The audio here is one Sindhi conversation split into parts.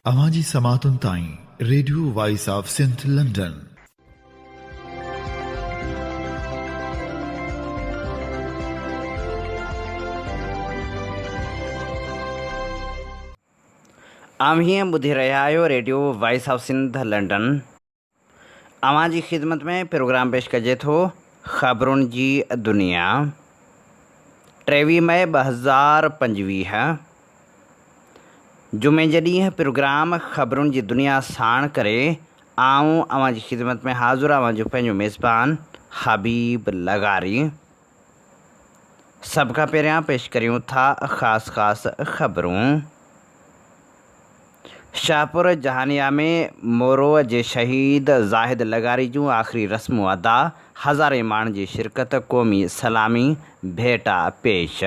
اوهان جي سماعتن تائين radio voice of Sindh London. اوهين ٻڌي رهيا آهيو radio voice of Sindh London. اوهان جي خدمت ۾ پروگرام پيش ڪجي ٿو خبرن جي دنيا 23 مئي 2025. جمعي جي ڏينهن پروگرام خبرن جي دنيا ساڻ ڪري آئون اوهان جي خدمت ۾ حاضر اوهان جو پنهنجو ميزبان حبيب لغاري. سڀ کان پهريان پيش ڪريون ٿا خاص خاص خبرون. شاهپور جهانيا ۾ مورو جي شهيد زاهد لغاري جون آخري رسمون ادا، هزارين ماڻهن جي شرڪت، قومي سلامي ڀيٽا پيش.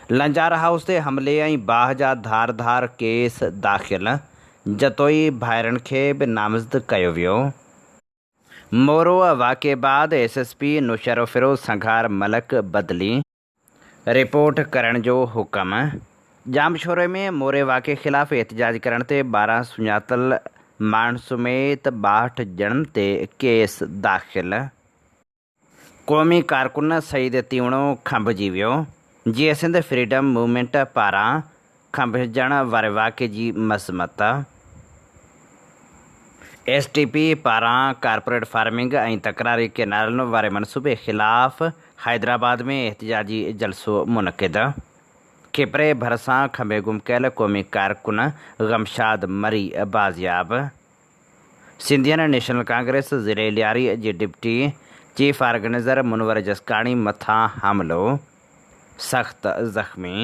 لنجار هائوس تي حملي ۽ باهه جا ڌار ڌار ڪيس داخل، جتوئي ڀائرن کي به نامزد ڪيو ويو. مورو واقعي بعد S S P Naushahro Feroze Sanghar Malik بدلي. رپورٽ ڪرڻ جو حڪم. ڄامشوري ۾ موري واقعي خلاف احتجاج ڪرڻ تي 12 سڃاتل ماڻهن سميت 62 ڄڻن تي ڪيس داخل. قومي ڪارڪن سعيد تيوڻو کنڀجي ويو، جيئي سنڌ فريڊم موومينٽ پاران کنڀجڻ واري واقعي جي مذمت. ايس ٽي پي پاران ڪارپوريٽ فارمنگ ۽ تڪراري ڪينالن واري منصوبي خلاف حيدرآباد ۾ احتجاجي جلسو منعقد. کپري ڀرسان کنڀي گم ڪيل قومي ڪارڪن غمشاد مري بازياب. سنڌين نيشنل ڪانگريس ضلعي لياري جي deputy chief organiser Munawar Jaskani مٿان حملو، سخت زخمي.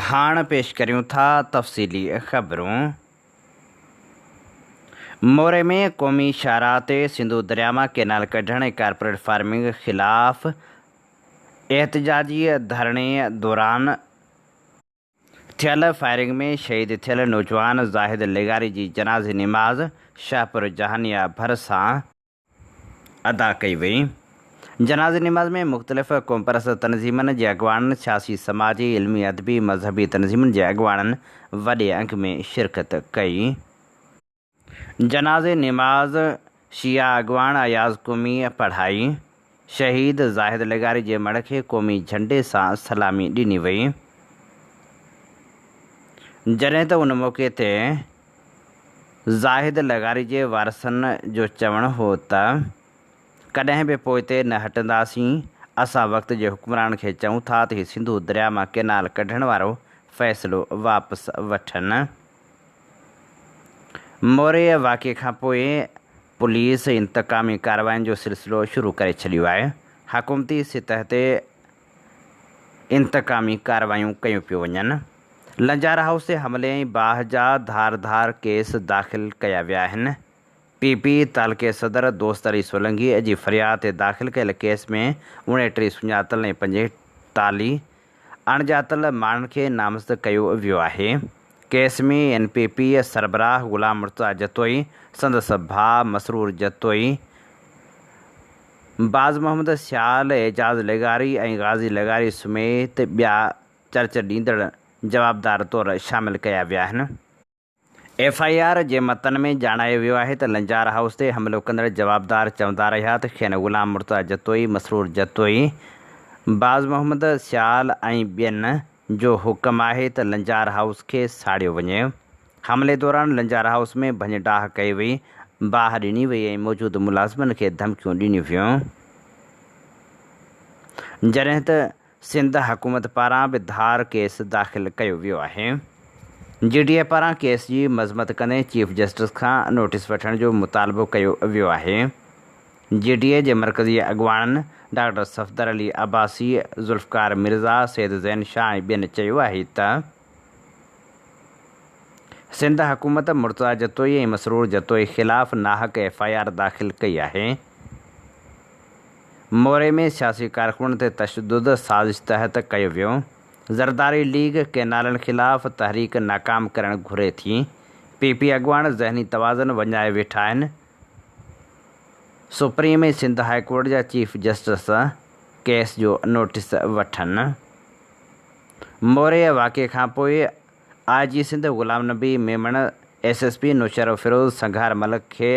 هاڻ پيش ڪريون ٿا تفصيلي خبرون. موري ۾ قومي شاهراهه تي سنڌو درياء مان ڪينال ڪڍڻ ۽ ڪارپوريٽ فارمنگ خلاف احتجاجي ڌرڻي دوران ٿيل فائرنگ ۾ شهيد ٿيل نوجوان زاهد لغاري جي جنازي نماز شاهپور جهانيا ڀرسان ادا ڪئي وئي. جنازي نماز ۾ مختلف قومپرست تنظيمن جي اڳواڻن، سياسي، سماجي، علمي، ادبي، مذهبي تنظيمن جي اڳواڻن وڏي انگ ۾ شرڪت ڪئي. جنازي نماز شيعا اڳواڻ اياز قمي پڙهائي. شهيد زاهد لغاري جي مڙهه کي قومي جهنڊي سان سلامي ڏني وئي. جڏهن ته ان موقعي تي زاهد لغاري جي وارثن جو چوڻ هو ته ڪڏهن به پوئتي نه هٽنداسين، اسان وقت جي حڪمرانن کي چئون ٿا ته هي سنڌو درياء مان ڪينال ڪڍڻ وارو فيصلو واپس وٺن. موري واقعي کانپوء پوليس انتقامي ڪاررواين جو سلسلو شروع ڪري ڇڏيو آهي، حڪومتي سطح تي انتقامي ڪارروايون ڪيون پيون وڃن، لنجار هائوس تي حملي ۽ باهه جا ڌار ڌار ڪيس داخل ڪيا ويا آهن، پي پي تعلقي صدر دوست علي سولنگي جي فرياد تي داخل ڪيل ڪيس ۾ 29 سڃاتل ۽ 45 اڻڄاتل ماڻهن کي نامزد ڪيو ويو آهي. ڪيس ۾ اين پي پي سربراهه غلام مرتضيٰ جتوئي، سندس ڀاء مسرور جتوئي، باز محمد سيال، اعجاز لغاري ۽ غازي لغاري سميت ٻيا چرچ ڏيندڙ جوابدار طور شامل ڪيا ويا آهن. ايف I R جي متن ۾ ڄاڻايو ويو آهي ته لنجار هائوس تي حملو ڪندڙ جوابدار چوندا رهيا ته کين غلام مرتضيٰ جتوئي، مسرور جتوئي، باز محمد سيال ۽ ٻين جو حڪم آهي ته لنجار هائوس کي ساڙيو وڃي. حملي دوران لنجار هائوس ۾ ڀڃ ڊاهه ڪئي وئي، باهه ڏني وئي ۽ موجود ملازمن کي ڌمڪيون ڏنيون ويون. جڏهن ته سنڌ حڪومت پاران به ڌار ڪيس داخل ڪيو ويو آهي. جي ڊي اي پاران ڪيس جي مذمت ڪندي چيف جسٽس کان نوٽيس وٺڻ جو مطالبو ڪيو ويو آهي. جي ڊي اي جي مرڪزي اڳواڻن ڊاڪٽر صفدر علي عباسي، ذوالفقار مرزا، سيد زين شاهه ۽ ٻين چيو آهي ته سنڌ حڪومت مرتضيٰ جتوئي ۽ مسرور جتوئي خلاف ناحق ايف I R داخل ڪئي آهي. موري ۾ سياسي ڪارڪنن تي تشدد سازش تحت ڪيو ويو، زرداري ليگ ڪئنالن خلاف تحريڪ ناڪام ڪرڻ گهري ٿي، پي پي اڳواڻ ذهني توازن وڃائي ويٺا آهن، سپريم ۽ سنڌ هاء ڪورٽ جا چيف جسٽس ڪيس جو نوٽيس وٺن. موري واقعي کانپوء I G Sindh Ghulam Nabi Memon S S P Naushahro Feroze Sanghar Malik کي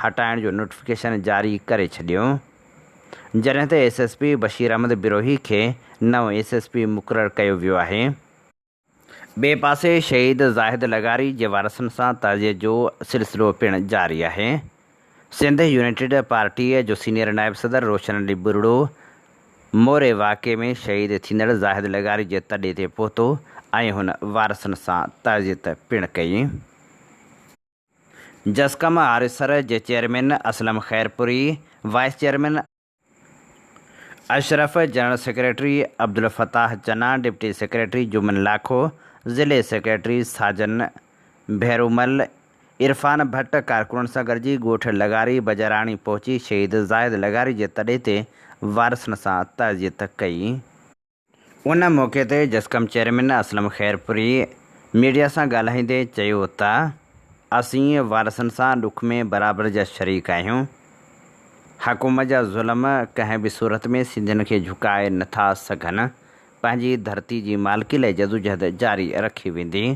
هٽائڻ جو نوٽيفڪيشن جاري ڪري ڇڏيو، جڏهن ته S S P Bashir Ahmed Brohi کي نئون ايس ايس پي مقرر ڪيو ويو آهي. ٻئي پاسي شهيد زاهد لغاري جي وارثن سان تعزيت جو سلسلو پڻ جاري آهي. سنڌ يونائيٽيڊ پارٽيء جو سينيئر نائب صدر روشن علي ٻرڙو موري واقعي ۾ شهيد ٿيندڙ زاهد لغاري جي تڏي تي پهتو ۽ هن وارثن سان تعزيت پڻ ڪئي. جسقم آريسر جي chairman Aslam Khairpuri, vice chairman Ashraf, general secretary Abdul Fattah Channa, deputy secretary Juman Lakho, ضلعي سيڪريٽري ساجن ڀيرومل، عرفان ڀٽ ڪارڪنن سان گڏجي ڳوٺ لغاري بجاراڻي پهچي شهيد زاهد لغاري جي تڏي تي وارثن سان تعزيت ڪئي. ان موقعي تي جسقم چيئرمين اسلم خيرپوري ميڊيا سان ڳالهائيندي چيو ته اسين وارثن سان ڏک ۾ برابر جا شريڪ آهيون، حڪومت جا ظلم ڪنهن به صورت ۾ سنڌين کي جهڪائي نٿا سگهن، پنهنجي ڌرتي جي مالڪي لاء جدوجهد جاري رکي ويندي.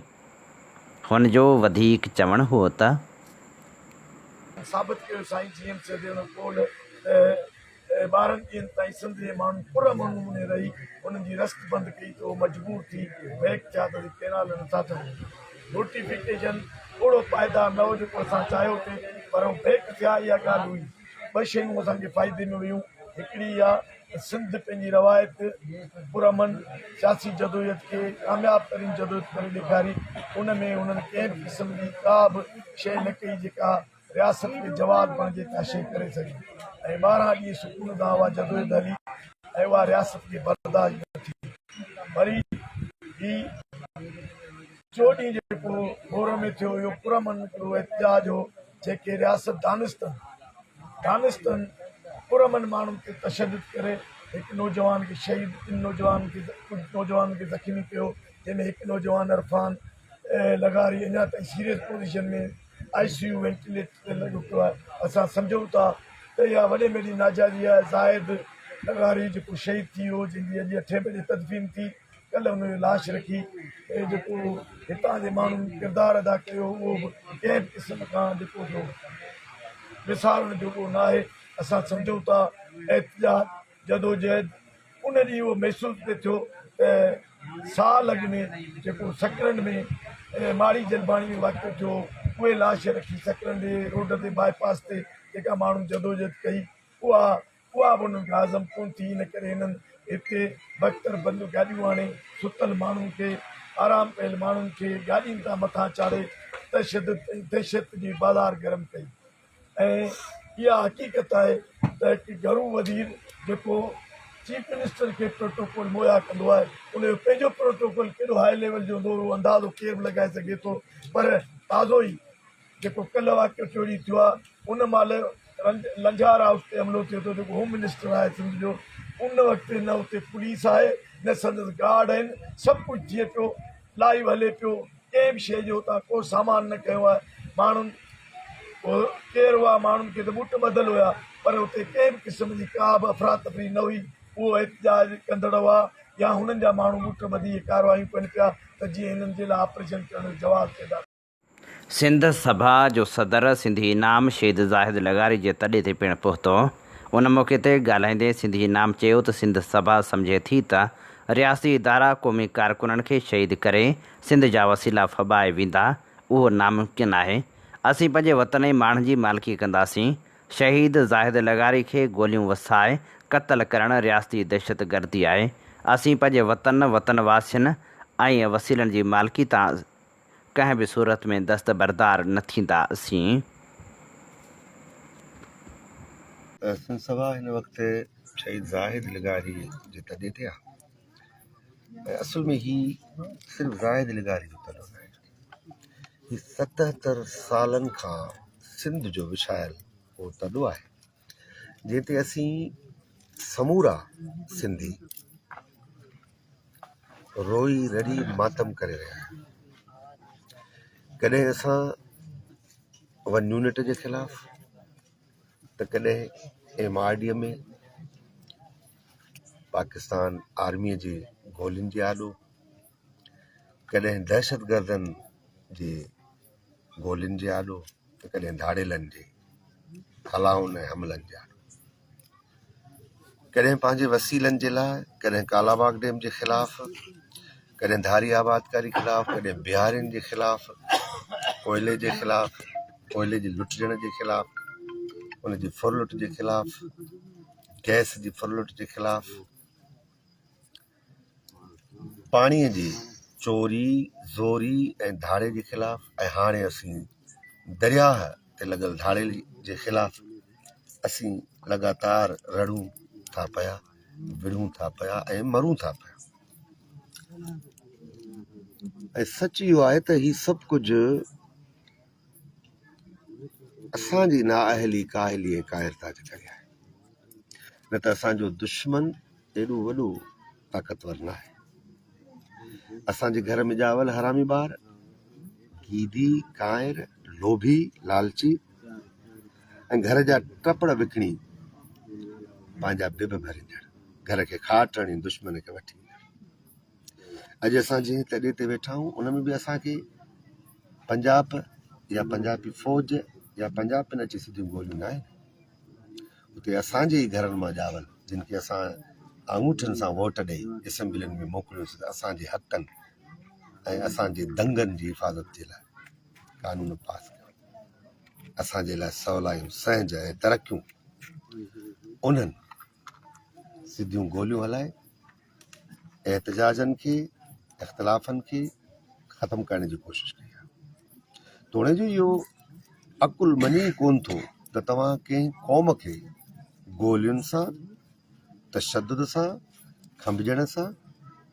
هن جو وڌيڪ چوڻ هو ته. ثابت ڪيو سائين جي ايم سيد جو قول ته 12 ڏينهن تائين سنڌ جي ماڻهن پر امن نموني رهي انهن جي رست بند ڪئي ته اهو مجبور ٿي بيڪ ٿيا ته اسين ڪئنال نٿا ٺاهيون. نوٽيفڪيشن اوڙو پائيدار نه هو جيڪو اسان چاهيو پئي پر اهو بيڪ ٿيا اها ڳالهه هئي. ٻه شيون اسان کي فائدي ۾ ويون هڪڙي اها ته سنڌ پنهنجي روايت پرامن سياسي جدوجهد کي ڪامياب ترين جدوجهد ڪري ڏيکاري ان ۾ انهن ڪنهن به قسم جي ڪا به شيء نه ڪئي جيڪا رياست کي جواز بڻجي ڪا شيء ڪري سگهي ۽ 12 ڏينهن سڪون سان اها جدوجهد هلي ۽ اها رياست کي برداشت نه ٿي. وري هي چوڏهين جيڪو مورو ۾ ٿيو اهو پرامن هڪڙو احتجاج هو جيڪي رياست دانستن دانستن پرامن ماڻهن تي تشدد ڪري هڪ نوجوان کي شهيد ٽن نوجوانن کي ڪجهه نوجوانن کي زخمي ڪيو جنهن ۾ هڪ نوجوان عرفان لغاري اڃا تائين serious position ۾ I C U ventilator تي لڳو پيو آهي اسان سمجهون ٿا ته اها وڏي ۾ وڏي ناجائزي آهي زاهد لغاري جيڪو شهيد ٿي ويو جنهن جي اڄ اٺين بجي تدفين ٿي ڪلهه ان جو لاش رکي ۽ جيڪو هتان جي ماڻهن ڪردار ادا ڪيو اهو به ڪنهن به قسم کان جيڪو جو وسارڻ جوڳو نه آهي. اسان سمجهون ٿا احتجاج جدوجهد ان ڏينهن اهو محسوس پئي ٿيو ته سال اڳ ۾ جيڪو سڪرنڊ ۾ ماڙي جلباڻي ۾ واقعو ٿيو اهي لاش رکي سڪرنڊ جي روڊ تي باء پاس تي جيڪا ماڻهن جدوجهد ڪئي اها اها به انهن کان هضم ڪونه ٿي، ان ڪري هنن هتي بڪتر بند گاڏيون آڻي ستل ماڻهن کي، آرام ڪيل ماڻهن کي گاڏين تان مٿان چاڙهي تشدد ۽ دهشت جي بازار گرم ڪئي ۽ اها حقيقت آهي ته هڪ گهرو وزير جيڪو چيف منسٽر کي پروٽوڪول مهيا ڪندو آهي ان جو پنهنجو پروٽوڪول ڪيڏو هاء ليول جو هوندو اهو اندازو ڪير به لڳائي سگهي ٿو پر تازو ئي جيڪو ڪلهه واقعو چوري ٿيو آهي ان مهل لنجار هائوس تي حملو ٿيو ٿو جيڪو هوم منسٽر آهي سنڌ جو ان وقت نه اتي پوليس آهي نه سندس گارڊ آهن سڀ ڪجهه ٿئي پيو لائيو هلي پيو ڪنهن به شيء جو اتان ڪو سامان نه کنيو آهي ماڻهن ڪير هئا ماڻهن کي ته بوٽ ٻڌل هيا پر اتي ڪنهن به قسم جي ڪا به افراتفري نه هئي اهو احتجاج ڪندڙ هئا يا هنن جا ماڻهو بوٽ ٻڌي اهي ڪارروايون ڪن پيا ته جيئن هنن جي لاء آپريشن ڪرڻ جو جواز پيدا سنڌ سڀا جو صدر سنڌي انعام شهيد زاهد لغاري جي تڏي تي پڻ پهتو. ان موقعي تي ڳالهائيندي سنڌي انعام چيو ته سنڌ سڀا سمجهي ٿي ته رياستي ادارا قومي ڪارڪنن کي شهيد ڪري سنڌ جا وسيلا ڦٻائي ويندا اهو ناممڪن آهي. اسين پنهنجي وطن ۽ ماڻهن جي مالڪي ڪنداسين. شهيد زاهد لغاري کي گوليون وسائي قتل ڪرڻ رياستي دهشتگردي آهي. اسين پنهنجي وطن، وطن واسين ۽ وسيلن جي مالڪي تان ڪنهن به صورت ۾ دستبردار نه ٿينداسين. سنڌ سڀا هن وقت شهيد زاهد لغاري جي تڏي تي آهي ۽ اصل ۾ هي صرف زاهد لغاري جو تڏو ناهي هي 77 سالن کان سنڌ جو وڇايل اهو تڏو آهي جنهن تي اسين سمورا سنڌي روئي رڙي ماتم ڪري رهيا آهيون. ڪڏهن اسان ون يونٽ جي خلاف ته ڪڏهن ايم آر ڊي ۾ پاڪستان آرميء جي گولين جي آڏو. ڪڏهن دهشتگردن جي گولين جي آڏو ته ڪڏهن ڌاڙيلن جي هلائن ۽ حملن جي آڏو. ڪڏهن پنهنجي وسيلن جي لاء، ڪڏهن ڪالاباغ ڊيم جي خلاف، ڪڏهن ڌاري آبادڪاري خلاف، ڪڏهن بهارين جي خلاف، ڪوئلي جي خلاف، ڪوئلي جي لٽجڻ جي خلاف، ان جي ڦرلٽ جي خلاف، گئس جي ڦرلٽ جي خلاف. پاڻيء جي چوري، زوري ۽ ڌاڙي جي خلاف ۽ هاڻي اسين درياهه تي لڳل ڌاڙيل جي خلاف اسين لڳاتار رڙون ٿا پيا، وڙهون ٿا پيا ۽ مرون ٿا پيا. ۽ سچ اهو آهي ته هي سڀ ڪجهه اسان جي نااهلي، ڪاهلي ۽ ڪاهرتا جي ڪري آهي. نه ته اسان جو دشمن ايڏو وڏو طاقتور ناهي. اسان جي گهر ۾ ڄاول حرامي ٻار، گيدي، ڪانئر، لوڀي، لالچي ۽ گهر جا ٽپڙ وڪڻي پنهنجا بب ڀريندڙ، گهر کي کاٽ هڻي دشمن کي وٺي ايندڙ. اڄ اسان جنهن تڏي تي ويٺا آهيون ان ۾ به اسان کي پنجاب يا پنجابي فوج يا پنجابين اچي سڌيون گوليون ناهن. اتي اسان جي ئي گهرن مان ڄاول جن کي اسان آڱوٺن سان ووٽ ڏئي اسيمبلين ۾ موڪليوسين ته اسان جي حقن ۽ اسان جي دنگن جي حفاظت جي لاء قانون پاس ڪيو، اسان جي لاء سولايون، سهنج ۽ ترقيون انهن سڌيون گوليون هلائي احتجاجن کي، اختلافن کي ختم ڪرڻ جي ڪوشش ڪئي آهي. توڻي جو اهو عقل مڃي ئي ڪونه ٿو ته توهان ڪنهن قوم کي گولين سان، تشدد سان، کنڀجڻ سان،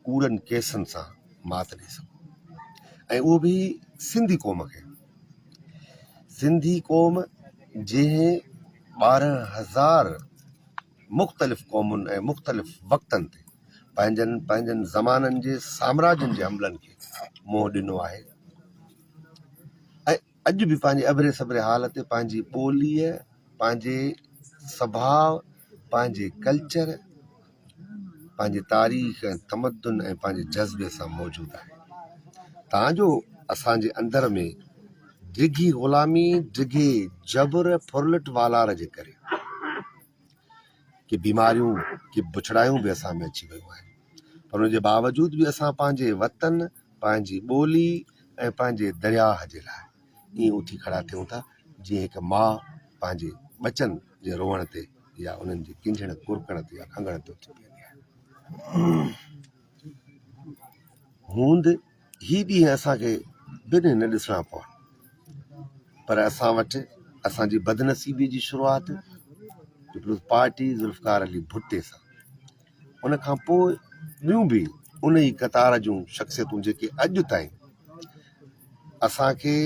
ڪوڙن ڪيسن سان مات ڏئي سگهو ۽ اهو به سنڌي قوم کي. سنڌي قوم جنهن 12000 مختلف قومن ۽ مختلف وقتن تي پنهنجن پنهنجن زمانن جي سامراجين جي حملن کي منهن ڏنو آهي ۽ اڄ به پنهنجي اڀري سڀري حال تي پنهنجي ٻوليء، پنهنجي سڀاء، پنهنجي ڪلچر، پنهنجي تاريخ ۽ تمدن ۽ پنهنجي جذبي سان موجود آهي. تان جو اسان جي اندر ۾ ڊگهي غلامي، ڊگهي جبر، ڦرلٽ والار جي ڪري ڪي بيماريون، ڪي بڇڙايون به اسان ۾ اچي ويون آهن پر ان جي باوجود به اسان پنهنجي وطن، پنهنجي ٻولي ۽ پنهنجي درياهه جي لاء ائين اٿي کڙا ٿيون ٿا جيئن هڪ ماء پنهنجي ٻچن جي روئڻ تي يا انهن جي ڪنجهڻ ڪرڪڻ تي يا کنگهڻ تي اٿي پوندي آهي. هوند هي ڏينهن اسان کي بنهه نه ڏسڻا پون پر اسان وٽ اسان جي بدنصيبي جي شروعات پيپلز پارٽي ذوالفقار علي ڀٽي سان ان کان پوء ٻيون به ان ئي قطار جون شخصيتون جيڪي اڄ تائين اسان کي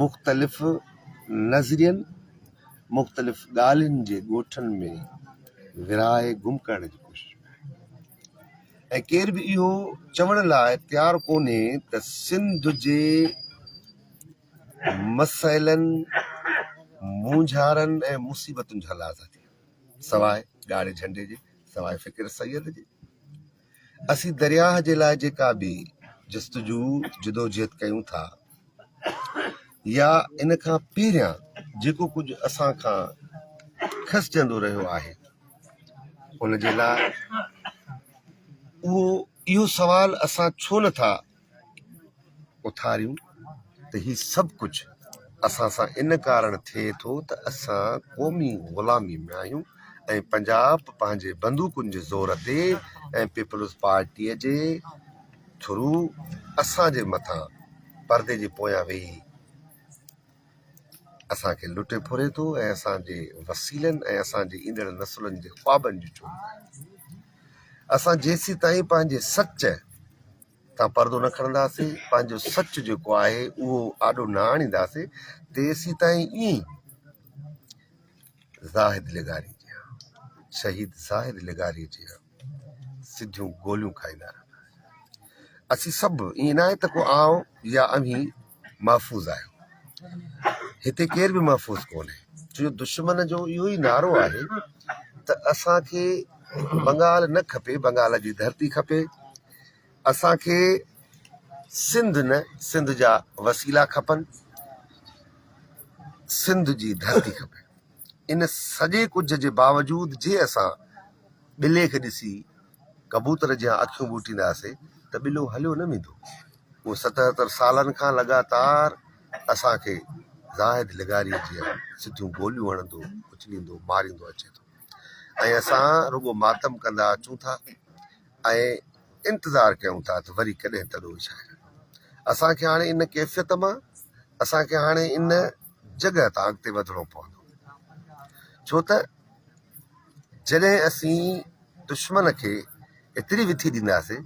مختلف نظرين مختلف ڳالهين جي ڳوٺن ۾ ورهائي گم ڪرڻ جي ڪوشش ۾ آهن ۽ ڪير به اهو چوڻ لاء تيار ڪونهي ته سنڌ جي مسئلن، مونجهارن ۽ مصيبتن جو حل آزادي آهي. سواء ڳاڙهي جهنڊي جي، سواء فڪر سيد جي. اسين درياهه جي لاء جيڪا به جستجو، جدوجهد ڪيون ٿا يا ان کان پهريان جيڪو ڪجهه اسان کان کسجندو رهيو آهي، ان جي لاء اهو اهو سوال اسان ڇو نه ٿا اٿاريون ته هي سڀ ڪجهه اسان سان ان ڪارڻ ٿئي ٿو ته اسان قومي غلامي ۾ آهيون ۽ پنجاب پنهنجي بندوقن جي زور تي ۽ پيپلز پارٽيء جي ٿرو اسان جي مٿان پردي جي پويان ويهي اسان کي لٽي ڦري ٿو ۽ اسان جي وسيلن ۽ اسان جي ايندڙ نسلن جي خوابن جي چوري ڪري ٿو. اسان جيسيتائين پنهنجي سچ تان پردو نه کڻنداسين، پنهنجو سچ جيڪو آهي اهو آڏو نه آڻينداسين، تيسيتائين ائين ئي زاهد لغاري جيان، شهيد زاهد لغاري جيان سڌيون گوليون کائيندا رهنداسين. اسين سڀ ائين ناهي ته ڪو آئون يا اوهين محفوظ آهيو. هتي ڪير به محفوظ ڪونهي. ڇو جو دشمن جو اهو ئي نعرو آهي ته اسان کي بنگال نه کپي، بنگال جي ڌرتي کپي. اسان کي سنڌ نه سنڌ جا وسيلا کپن، سنڌ جي ڌرتي کپي. ان سڄي ڪجهه جي باوجود جي اسان ٻلي کي ڏسي ڪبوتر جيان اکيون ٻوٽينداسي ته ٻلو هليو نه ويندو. اهو ستهتر سالن کان لڳاتار اسان کي زاهد لغاريء جيان سڌيون گوليون هڻندو، اڇليندو، ماريندو اچي ٿو ۽ اسان رڳو ماتم ڪندا اچون ٿا ۽ انتظار ڪيون ٿا ته وري ڪڏهن تڏو وڇائين. اسان کي هاڻي ان ڪيفيت مان، اسان کي هاڻي ان جڳهه تان اڳتي وڌڻو پوندو. ڇو ته جڏهن اسين دشمن کي ايتري وٿي ڏينداسين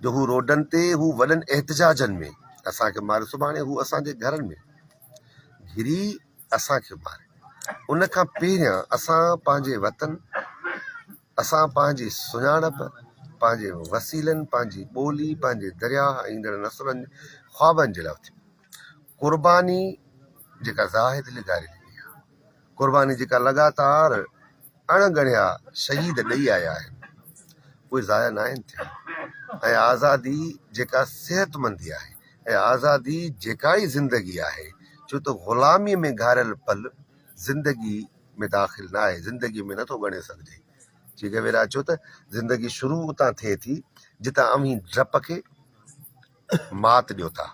جو هو روڊن تي هو وڏن احتجاجن ۾ اسان کي ماري سڀاڻي هو اسان جي گهرن ۾ گهري اسان کي ماري ان کان پهريان اسان پنهنجي وطن اسان پنهنجي سڃاڻپ پنهنجي وسيلن پنهنجي ٻولي پنهنجي درياهه ايندڙ نسلن خوابن جي لاء ٿيون قرباني جيڪا زاهد لغاري ڏني آهي قرباني جيڪا لڳاتار اڻ ڳڻيا شهيد ڏئي آيا آهن اهي ضايع ناهن ٿيا ۽ آزادي جيڪا صحتمندي آهي ۽ آزادي جيڪا ئي زندگي آهي ڇو ته غلامي ۾ گهاريل پل زندگي ۾ داخل نه آهي زندگي ۾ نٿو ڳڻي سگهجي چي گويرا چيو ته زندگي شروع اتان ٿئي ٿي جتان اوهين ڊپ کي مات ڏيو ٿا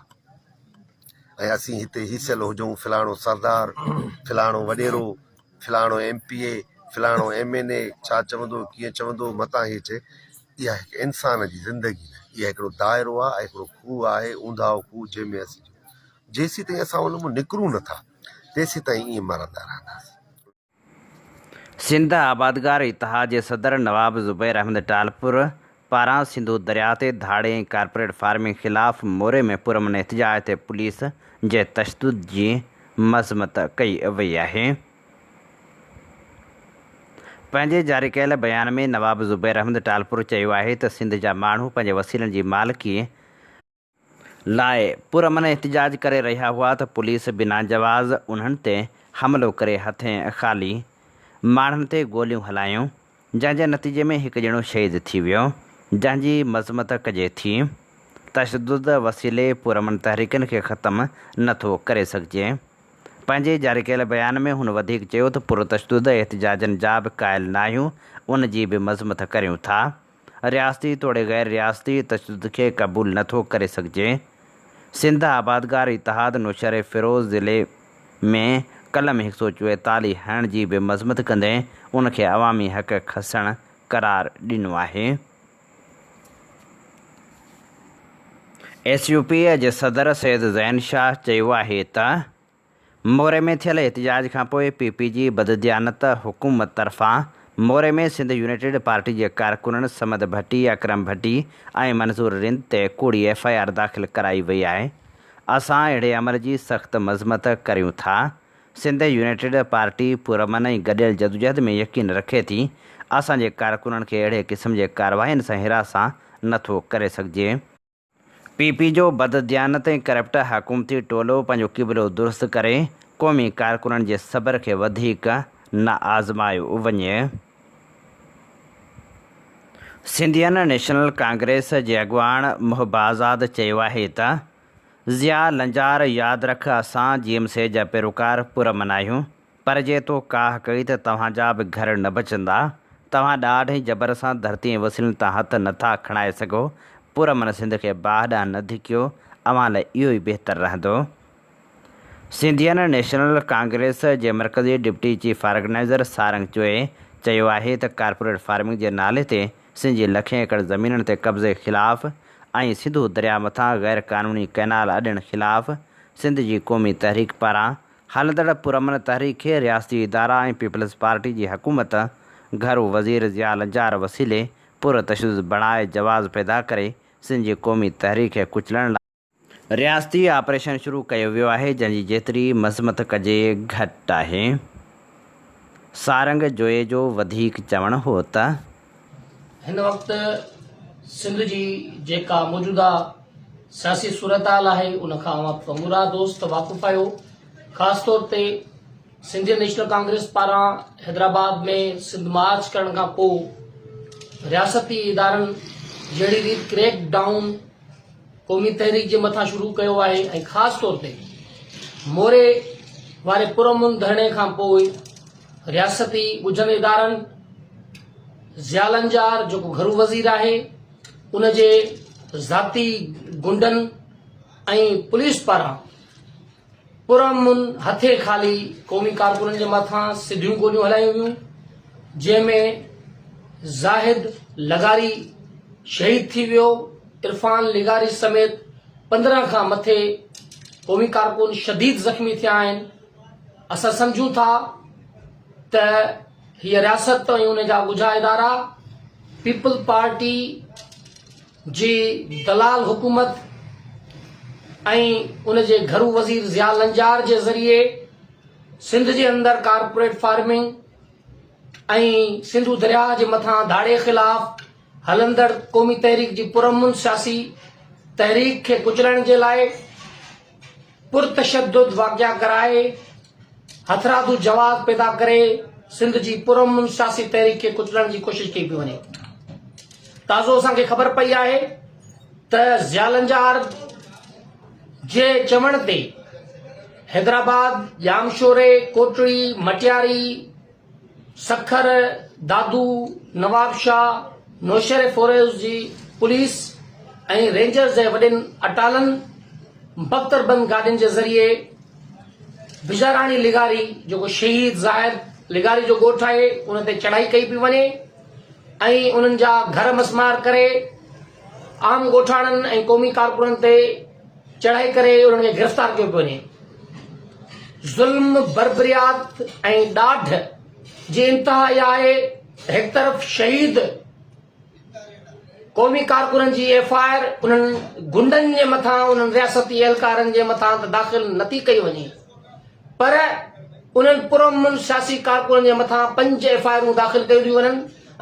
۽ اسين هتي هيسيل هجون فلاڻو سردار فلاڻو وڏيرو فلاڻو ايم پي اي فلاڻو ايم اين اي ڇا چوندو ڪيئن چوندو متان هي چئي اها هڪ انسان جي زندگي نه اها هڪڙو دائرو آهي ۽ هڪڙو کوهه آهي اونداهو کوهه جنهن ۾ اسين جيسين تائين اسان ان مان نڪرون نٿا تيسين تائين ائين مرندا رهنداسين. سنڌ آبادگار اتحاد جي صدر نواب زبير احمد ٽالپر پاران سنڌو درياء تي ڌاڙي ۽ ڪارپوريٽ فارمنگ خلاف موري ۾ پرامن احتجاج تي پوليس جي تشدد جي مذمت ڪئي وئي آهي. پنهنجي جاري ڪيل بيان ۾ نواب زبير احمد ٽالپر چيو آهي ته سنڌ جا ماڻهو پنهنجي وسيلن جي مالڪي لاء پرامن احتجاج ڪري رهيا هئا ته پوليس بنا جواز انهن تي حملو ڪري هٿين خالي ماڻهن تي گوليون هلايون جنهن جي نتيجي ۾ هڪ ڄڻو شهيد ٿي ويو جنهن جي مذمت ڪجي ٿي. تشدد وسيلي پرامن تحريڪن کي ختم نه ٿو ڪري سگهجي. پنهنجي جاري ڪيل بيان ۾ هن وڌيڪ چيو ته پرتشدد احتجاجن جا به قائل ناهيون ان جي به مذمت ڪريون ٿا. رياستي توڙي غير رياستي تشدد کي قبول نه ٿو ڪري سگهجي. سنڌ آبادگار اتحاد نوشهري فيروز ضلعي ۾ قلم هڪ سئو چوئيتاليهه هڻڻ جي به مذمت ڪندي ان کي عوامي حق کسڻ قرار ڏنو آهي. ايس يو پي جي صدر سيد زين شاهه چيو آهي ته موري ۾ ٿيل احتجاج کانپوء پي پي جي بدديانت حڪومت طرفان موري ۾ سنڌ يونائيٽيڊ پارٽي جي ڪارڪنن صمد ڀٽي، اڪرم ڀٽي ۽ منظور رند تي ڪوڙي ايف I R داخل ڪرائي وئي آهي. اسان اهڙي عمل جي سخت مذمت ڪريون ٿا. سنڌ يونائيٽيڊ پارٽي پرامن ۽ گڏيل جدوجهد ۾ يقين رکي ٿي. اسان جي ڪارڪنن کي اهڙي قسم جي ڪاررواين سان هراسان نٿو ڪري سگهجي. پي پي جو بدديانت ۽ ڪرپٽ حڪومتي ٽولو پنهنجو قبلو درست ڪري قومي ڪارڪنن جي صبر کي وڌيڪ نه آزمايو وڃي. سنڌين نيشنل ڪانگريس جي اڳواڻ محب آزاد چيو آهي ته ضياء لنجار ياد رک اسان جي ايم سي جا پيروڪار پرامن آهيون پر جي تو ڪاهه ڪئي ته توهان جا به گهر نه بچندا. توهان ڏاڍ ۽ جبر سان ڌرتي ۽ وسيلن تان هٿ نه ٿا کڻائي سگهو. پرامن سنڌ کي باهه ڏانهن نه ڌڪيو، اوهان لاء اهو ئي بهتر رهندو. سنڌين نيشنل ڪانگريس جي مرڪزي deputy chief organizer Sarang Joyo چيو آهي ته ڪارپوريٽ فارمنگ جي نالي تي سنڌ جي لکين ايڪڙ زمينن تي قبضي خلاف ۽ سنڌو درياء مٿان غير قانوني ڪئنال اڏڻ خلاف سنڌ جي قومي تحريڪ پاران هلندڙ پرامن تحريڪ کي رياستي ادارا ۽ پيپلز پارٽي جي حڪومت گهرو وزير ضياء لنجار وسيلي پر تشدد بڻائي جواز پيدا ڪري سنڌ جي قومي تحريڪ کي ڪچلڻ لاء رياستي آپريشن شروع ڪيو ويو آهي جنهن جي جيتري مذمت ڪجي گهٽ آهي. سارنگ جويي جو وڌيڪ چوڻ هو ته. هن وقت سنڌ جي جيڪا موجوده سياسي صورتحال آهي ان کان اوهان سمورا دوست واقف آهيو خاص طور تي سنڌي نيشنل ڪانگريس پاران حيدرآباد ۾ سنڌ مارچ ڪرڻ کان پوء رياستي ادارن جهڙي ريت ڪريڪ ڊائون قومي تحريڪ جي مٿان شروع ڪيو آهي ۽ خاص طور تي موري واري پرامن ڌرڻي کان پوء رياستي ڳجهن ادارن ضياء لنجار جيڪو گهرو وزير آهي ان جي ذاتي گنڊن ۽ پوليس پاران پرامن هٿين خالي قومي ڪارڪنن جي مٿان سڌيون گوليون هلايون ويون، جنهن ۾ زاهد لغاري شهيد ٿي ويو، عرفان لغاري سميت 15 کان مٿي قومي ڪارڪن شديد زخمي ٿيا آهن، اسان سمجهون ٿا ته هيء رياست ۽ ان جا ڳجها ادارا پيپلز پارٽي جي دلال حڪومت ۽ ان جي گهرو وزير ضياء لنجار جي ذريعي سنڌ جي اندر ڪارپوريٽ فارمنگ ۽ سنڌو درياهه جي مٿان ڌاڙي خلاف هلندڙ قومي تحريڪ جي پرامن سياسي تحريڪ کي ڪچلڻ جي لاء پرتشدد واقعا ڪرائي هٿرادو جواز پيدا ڪري سنڌ جي پرامن سياسي تحريڪ کي ڪچلڻ جي ڪوشش ڪئي پئي وڃي. تازو اسان کي خبر پئي آهي ته ضياء لنجار جي چوڻ تي حيدرآباد، ڄامشوري، ڪوٽڙي، مٽياري، سکر، دادو، نوابشاهه، نوشهريفيروز جي پوليس ۽ رينجرز جي وڏين اٽالن بڪتربند گاڏين جي ذريعي بجاراڻي لغاري جيڪو شهيد زاهد لغاري جو ڳوٺ آهي ان تي چڙهائي ڪئي پئي وڃي ۽ انهن جا گهر مسمار ڪري عام ڳوٺاڻن ۽ قومي ڪارڪنن تي چڙهائي ڪري انهن کي گرفتار ڪيو پيو وڃي. ظلم، بربريات ۽ ڏاڍ جي انتها اها آهي ته هڪ طرف شهيد قومي ڪارڪنن جي ايف I R انهن گنڊن جي مٿان انهن رياستي اهلڪارن جي مٿان ته داخل نٿي ڪئي وڃي پر انهن پرامن سياسي ڪارڪنن جي مٿان پنج ايف I آرون داخل ڪيون ٿيون وڃن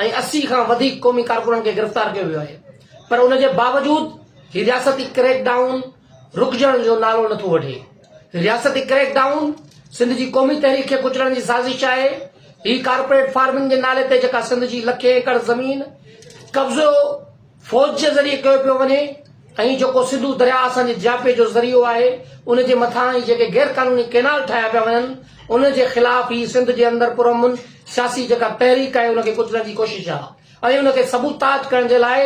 ۽ 80 کان وڌيڪ قومي ڪارڪنن کي گرفتار ڪيو ويو آهي پر ان جي باوجود هي رياستي ڪريڪ ڊائون رڪجڻ جو نالو نٿو وٺي. رياستي ڪريڪ ڊائون سنڌ جي قومي تحريڪ کي ڪچلڻ جي سازش آهي. هي ڪارپوريٽ فارمنگ جي نالي تي جيڪا سنڌ جي لکين ايڪڙ زمين قبضو فوج جي ذريعي ڪيو پيو وڃي ۽ جيڪو سنڌو درياء اسان جي جياپي جو ذريعو آهي ان جي مٿان هي جيڪي غير قانوني ڪينال ٺاهيا پيا وڃن ان جي خلاف هي سنڌ جي اندر پرامن سياسي جيڪا تحريڪ آهي ان کي ڪچلڻ جي ڪوشش آهي. ۽ ان کي سبوتاج ڪرڻ جي لاء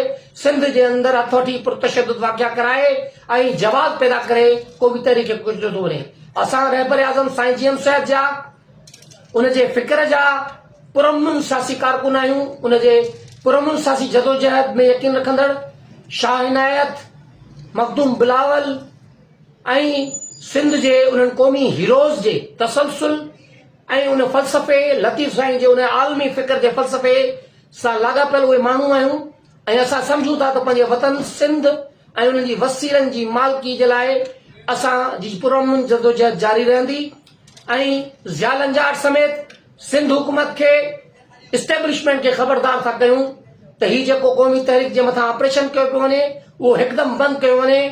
سنڌ جي اندر هٿ وٺي پرتشدد واقعا ڪرائي ۽ جواز پيدا ڪري قومي تحريڪ کي ڪچليو ٿو وڃي. اسان رهبر اعظم سائين جي ايم سيد جا ان جي فڪر جا پرامن سياسي ڪارڪن آهيون، ان جي پرامن سياسي جدوجهد ۾ يقين رکندڙ شاهه عنايت، مخدوم بلاول ۽ سنڌ جي انهن قومي هيروز جي تسلسل ۽ ان فلسفي، لطيف سائين جي ان عالمي فڪر جي فلسفي سان لاڳاپيل اهي ماڻهو آهيون ۽ اسان سمجهون ٿا ته پنهنجي وطن سنڌ ۽ ان جي وسيلن جي مالڪي جي لاء اسان جي پرامن جدوجهد جاري رهندي ۽ ضياء لنجار سميت سنڌ حڪومت کي اسٽيبلشمينٽ کي خبردار ٿا ڪيون ته هي جيڪو قومي تحريڪ جي مٿان آپريشن ڪيو پيو وڃي اهو هڪدم بند ڪيو وڃي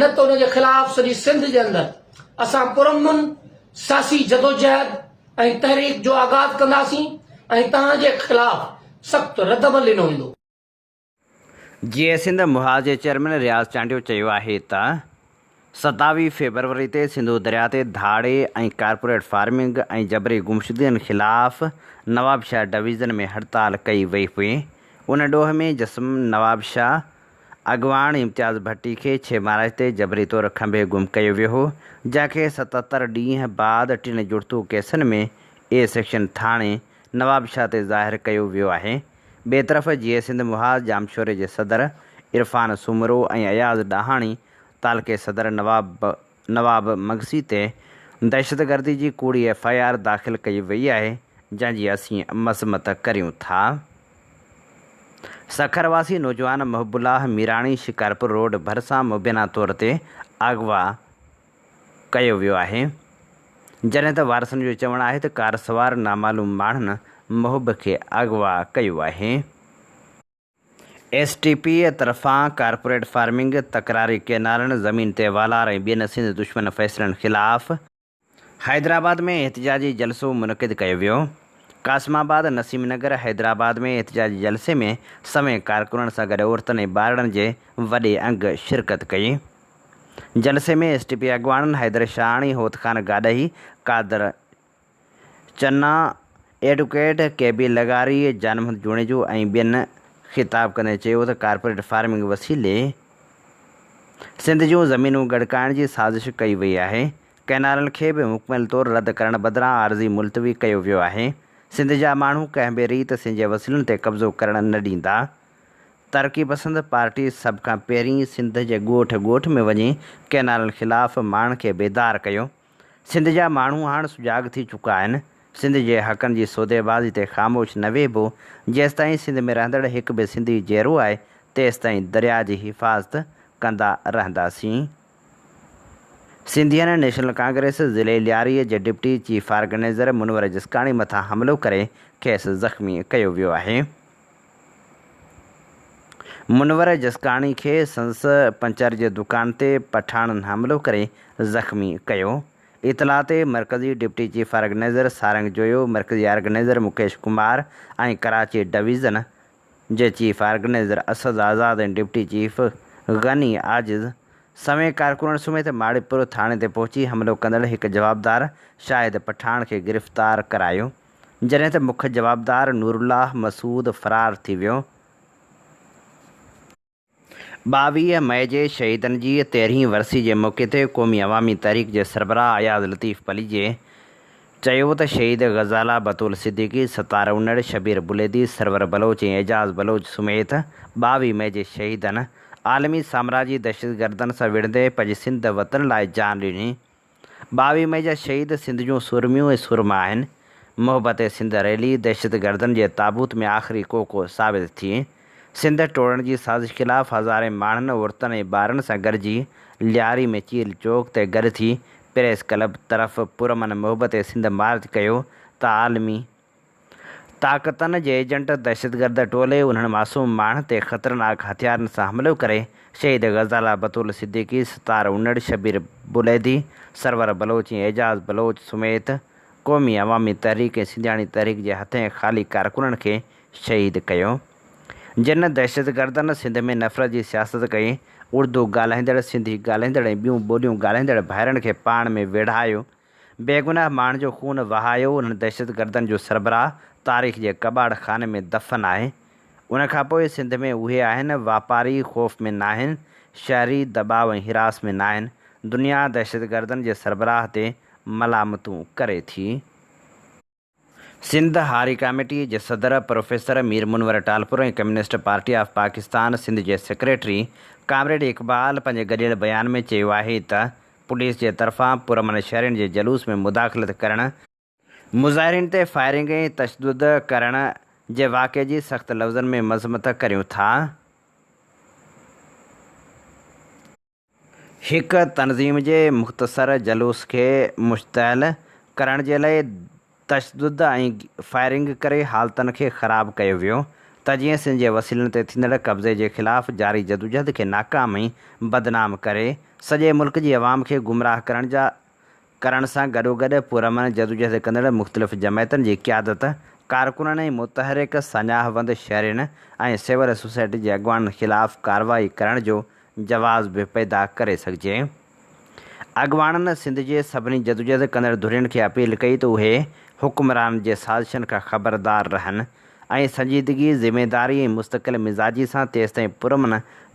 نه ته ان جي خلاف سڄي سنڌ جي اندر اسان پرامن سياسي جدوجهد ۽ تحريڪ جو آغاز ڪنداسين ۽ توهان جي خلاف سخت ردعمل ڏنو ويندو. جيئي سنڌ محاذ جي چيئرمين رياض چانڊيو چيو آهي ته 27 فيبروري تي سنڌو درياء تي ڌاڙي ۽ ڪارپوريٽ فارمنگ ۽ جبري گمشدگين خلاف نوابشاهه ڊويزن ۾ هڙتال ڪئي وئي هئي ان ڏوهه ۾ جسم نوابشاهه اڳواڻ امتياز ڀٽي کي 6 مارچ تي جبري طور کنڀي گم ڪيو ويو هو، جنهن کي 77 ڏينهن بعد ٽن جڙتو ڪيسن ۾ اي سيڪشن ٿاڻي نوابشاهه تي ظاهر ڪيو ويو آهي. ٻئي طرف جيئي سنڌ محاذ ڄامشوري جي صدر عرفان سومرو ۽ اياز ڏاهاڻي تعلقي صدر نواب نواب مگسي تي دهشتگردي جي ڪوڙي ايف I R داخل ڪئي وئي آهي، جنهن جي اسين مذمت ڪريون ٿا. سکر واسي نوجوان محب الله ميراڻي شڪارپور روڊ ڀرسان مبينا طور تي اغوا ڪيو ويو آهي، جڏهن ته وارثن جو چوڻ آهي ته ڪار سوار نامعلوم ماڻهن محب کي اغوا ڪيو آهي. ايس ٽي پي طرفان ڪارپوريٽ فارمنگ، تڪراري ڪئنالن، زمين تي والار ۽ ٻين سنڌ دشمن فيصلن خلاف حيدرآباد ۾ احتجاجي جلسو منعقد ڪيو ويو. قاسم آباد، نسيم نگر، حيدرآباد ۾ احتجاجي جلسي ۾ سوين ڪارڪنن سان گڏ عورتن ۽ ٻارڙن جي وڏي انگ شرڪت ڪئي. جلسي ۾ ايس ٽي پي اڳواڻن حيدر شاهاڻي، هوت خان گاڏهي، قادر چنا، ايڊوڪيٽ ڪي بي لغاري، جان محمد جوڻيجو ۽ ٻين خطاب ڪندي چيو ته ڪارپوريٽ فارمنگ وسيلي سنڌ جون زمينون ڳڙڪائڻ جي سازش ڪئي وئي آهي، ڪئنالن کي به مڪمل طور رد ڪرڻ بدران عارضي ملتوي ڪيو ويو آهي، سنڌ جا ماڻهو ڪنهن به ريت سنڌ جي وسيلن تي قبضو ڪرڻ نه ڏيندا. ترقي پسند پارٽي سڀ کان پهرين سنڌ جي ڳوٺ ڳوٺ ۾ وڃي ڪئنالن خلاف ماڻهن کي بيدار ڪيو. سنڌ جا ماڻهو هاڻ سجاڳ ٿي چڪا آهن. سنڌ جي حقن جي سوديبازي تي خاموش نه ويهبو، جيستائين سنڌ ۾ رهندڙ هڪ به سنڌي جيئرو آهي، تيستائين درياء جي حفاظت ڪندا رهنداسين. سنڌين نيشنل ڪانگريس ضلعي لياري جي deputy chief organizer Munawar Jaskani مٿان حملو ڪري کيس زخمي ڪيو ويو آهي. منور جسڪاڻي کي سندس پنچر جي دڪان تي پٺاڻن حملو ڪري زخمي ڪيو. اطلاع تي مرڪزي deputy chief organizer Sarang Joyo, مرڪزي آرگنائيزر مڪيش ڪمار ۽ ڪراچي ڊويزن جي chief organizer Asad Azad ۽ deputy chief Ghani Ajiz سوين ڪارڪنن سميت ماڙيپور ٿاڻي تي پهچي حملو ڪندڙ هڪ جوابدار شاهد پٺاڻ کي گرفتار ڪرايو جڏهن ته مک جوابدار نورالله مسعود فرار ٿي ويو. 22 مئي جي شهيدن جي تيرهين ورسي جي موقعي تي قومي عوامي تحريڪ جي سربراهه اياز لطيف پليجي چيو ته شهيد غزاله بتول صديقي، ستار انڙ، شبير بليدي، سرور بلوچ ۽ اعجاز بلوچ سميت 22 مئي جي شهيدن عالمي سامراجي دهشتگردن سان وڙهندي پنهنجي سنڌ وطن لاء جان ڏني. 22 مئي جا شهيد سنڌ جون سورميون ۽ سورما آهن. محبت سنڌ ريلي دهشتگردن جي تابوت ۾ آخري ڪوڪو ثابت ٿي. سنڌ ٽوڙڻ جي سازش خلاف هزارين ماڻهن، عورتن ۽ ٻارن سان گڏجي لياري ۾ چيل چوڪ تي گڏ ٿي پريس ڪلب طرف پرامن محبت سنڌ مارچ ڪيو ته عالمي طاقتن جي ايجنٽ دهشتگرد ٽولي انهن معصوم ماڻهن تي خطرناڪ هٿيارن سان حملو ڪري شهيد غزاله بتول صديقي، ستار انڙ، شبير بليدي، سرور بلوچ ۽ اعجاز بلوچ سميت قومي عوامي تحريڪ ۽ سنڌياڻي تحريڪ جي هٿين خالي ڪارڪنن کي شهيد ڪيو. جن دهشتگردن سنڌ ۾ نفرت جي سياست ڪئي، اردو ڳالهائيندڙ، سنڌي ڳالهائيندڙ ۽ ٻيون ٻوليون ڳالهائيندڙ ڀائرن کي پاڻ ۾ ويڙهايو، بيگناهه ماڻهن جو خون وهايو، انهن دهشتگردن جو سربراهه تاريخ جي ڪٻاڙ خاني ۾ دفن آهي. ان کان پوء سنڌ ۾ اهي آهن، واپاري خوف ۾ ناهن، شهري دٻاء ۽ هراس ۾ ناهن، دنيا دهشتگردن جي سربراهه تي ملامتون ڪري ٿي. سنڌ هاري ڪاميٽي جي صدر professor Mir Munawar Talpur ۽ communist party of Pakistan Sindh جي سيڪريٽري ڪامريڊ اقبال پنهنجي گڏيل بيان ۾ چيو آهي ته پوليس جي طرفان پرامن شهرين جي جلوس ۾ مداخلت ڪرڻ، مظاهرين تي فائرنگ ۽ تشدد ڪرڻ جي واقعي جي سخت لفظن ۾ مذمت ڪريون ٿا. هڪ تنظيم جي مختصر جلوس کي مشتعل ڪرڻ جي لاء تشدد ۽ فائرنگ ڪري حالتن کي خراب ڪيو ويو ته جيئن سنڌ جي وسيلن تي ٿيندڙ قبضي جي خلاف جاري جدوجهد کي ناڪام ۽ بدنام ڪري سڄي ملڪ جي عوام کي گمراهه ڪرڻ جا ڪرڻ سان گڏوگڏ پرامن جدوجهد ڪندڙ مختلف جماعتن جي قيادت، ڪارڪنن ۽ متحرڪ ساڃاهه وند شهرين ۽ سول سوسائٽي جي اڳواڻن خلاف ڪارروائي ڪرڻ جو جواز به پيدا ڪري سگهجي. اڳواڻن سنڌ جي سڀني جدوجهد ڪندڙ ڌرين کي اپيل ڪئي ته اهي حڪمرانن جي سازشن کان خبردار رهن ۽ سنجيدگي، ذميداري ۽ مستقل مزاجي سان تيستائين پرامن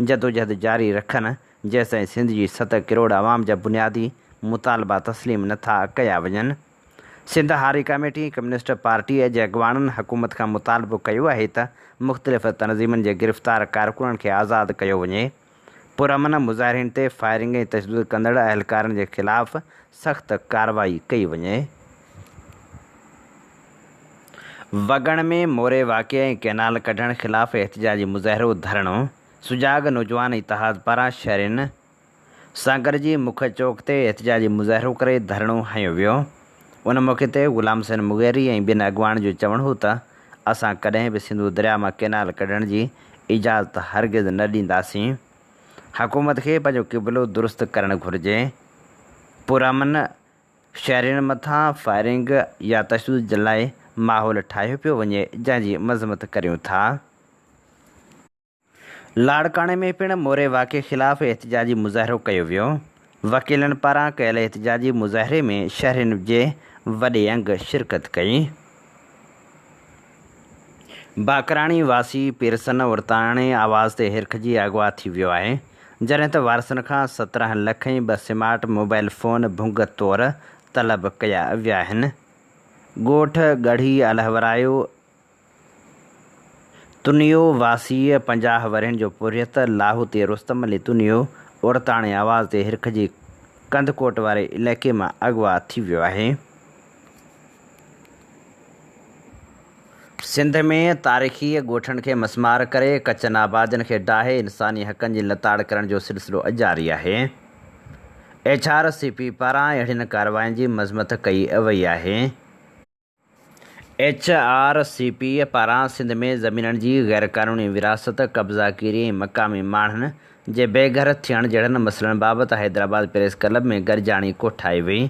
جدوجهد جاري رکن جيستائين سنڌ جي ست ڪروڙ عوام جا بنيادي مطالبا تسليم نه ٿا ڪيا وڃن. سنڌ هاري ڪاميٽي ۽ ڪميونسٽ پارٽيء جي اڳواڻن حڪومت کان مطالبو ڪيو آهي ته مختلف تنظيمن جي گرفتار ڪارڪنن کي آزاد ڪيو وڃي. پرامن مظاهرين تي فائرنگ ۽ تشدد ڪندڙ اهلڪارن جي خلاف سخت ڪارروائي ڪئي وڃي. وڳڻ ۾ موري واقعي ۽ ڪئنال ڪڍڻ خلاف احتجاجي مظاهرو، ڌرڻو. سجاڳ نوجوان اتحاد پاران شهرين سان گڏجي مک چوڪ تي احتجاجي مظاهرو ڪري ڌرڻو هنيو ويو. ان موقعي تي غلام حسين مغيري ۽ ٻين اڳواڻن جو چوڻ هو ته اسان ڪڏهن به سنڌو درياء مان ڪئنال ڪڍڻ جي اجازت هرگز نه ڏينداسين. حڪومت کي پنهنجو قبلو درست ڪرڻ گهرجي. پرامن شهرين مٿان فائرنگ يا تشدد جي لاء ماحول ٺاهيو پيو وڃي جنهن جي مذمت ڪريون ٿا. لاڙڪاڻي ۾ پڻ موري واقعي خلاف احتجاجي مظاهرو ڪيو ويو. وڪيلن پاران ڪيل احتجاجي مظاهري ۾ شهرين جي وڏي انگ شرڪت ڪئي. باقراڻي واسي پيرسن عورتاڻي آواز تي هرکجي اغوا ٿي ويو آهي، جڏهن ته وارثن کان 17 لک ۽ ٻه سمارٽ موبائل فون ڀنگ طور طلب ڪيا ويا آهن. ڳوٺ ڳڙهي الهورايو تنيو واسي 50 ورهين جو پورهيت لاهوتي رستم علي تنيو عورتاڻي آواز تي هرکجي ڪنڌڪوٽ واري علائقي مان اغوا ٿي ويو آهي. سنڌ ۾ تاريخي ڳوٺن کي مسمار ڪري ڪچن آبادين کي ڊاهي انساني حقن جي لتاڙ ڪرڻ جو سلسلو جاري آهي. ايڇ آر سي پي پاران اهڙين ڪاررواين جي مذمت ڪئي وئي آهي. ايڇ آر سي پي پاران سنڌ ۾ زمينن جي غيرقانوني ورهاست، قبضاگيري ۽ مقامي ماڻهن جي بي گهر ٿيڻ جهڙن مسئلن بابت حيدرآباد پريس ڪلب ۾ گڏجاڻي ڪوٺائي وئي.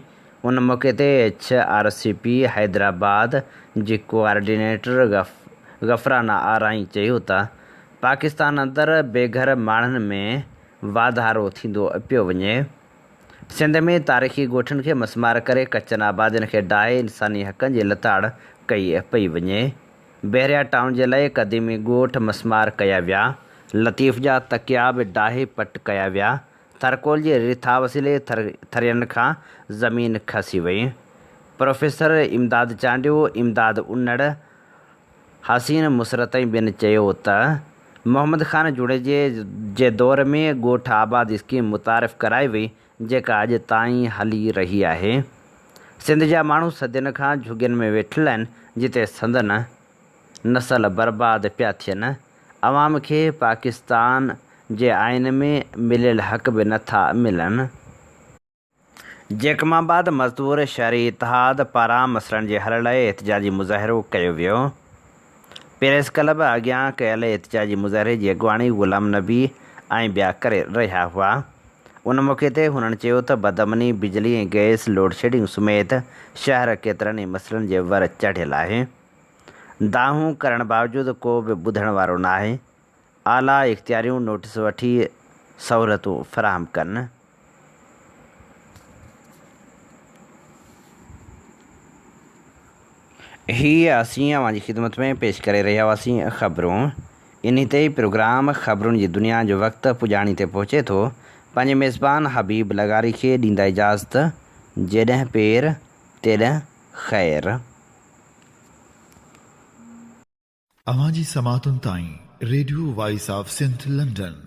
ان موقعي تي H R C P Hyderabad جي ڪوآرڊينيٽر غفرانه آرائين چيو ته پاڪستان اندر بي گهر ماڻهن ۾ واڌارو ٿيندو پيو وڃي، سنڌ ۾ تاريخي ڳوٺن کي مسمار ڪري ڪچن آبادين کي ڊاهي انساني حقن جي لتاڙ ڪئي پئي وڃي، بحريا ٽائون جي لاء قديمي ڳوٺ مسمار ڪيا ويا، لطيف جا تڪيا به ڊاهي پٽ ڪيا ويا، ٿرڪول جي رٿا وسيلي ٿرين کان زمين کسي وئي. پروفيسر امداد چانڊيو، امداد انڙ، حسين مسرت ۽ ٻين چيو ته محمد خان جوڻيجي جي دور ۾ ڳوٺ آباد اسڪيم متعارف ڪرائي وئي جيڪا اڄ تائين هلي رهي آهي. سنڌ جا ماڻهو صدين کان جهڳين ۾ ويٺل آهن جتي سندن نسل برباد پيا ٿين. عوام کي پاڪستان جي آئين ۾ مليل حق به نه ٿا ملن. جيڪب آباد مزدور شهري اتحاد پاران مسئلن جي حل لاء احتجاجي مظاهرو ڪيو ويو. پريس ڪلب اڳيان ڪيل احتجاجي مظاهري جي اڳواڻي غلام نبي ۽ ٻيا ڪري رهيا هئا. ان موقعي تي هنن چيو ته بدامني، بجلي ۽ گئس لوڊشيڊنگ سميت شهر ڪيترن ئي مسئلن جي ور چڙهيل آهي. دانهون ڪرڻ باوجود ڪو به ٻڌڻ وارو ناهي، اعليٰ اختياريون نوٽيس وٺي سهولتون فراهم ڪن. هي اسين اوهان جي خدمت ۾ پيش ڪري رهيا هئاسين خبرون. انهي تي ئي پروگرام خبرن جي دنيا جو وقت پڄاڻي تي پهچي ٿو. پنهنجي ميزبان حبيب لغاري کي ڏيندا اجازت. جيڏهن پير تيڏهن خير. اوهان جي سماعتن تائين radio voice of Sindh London.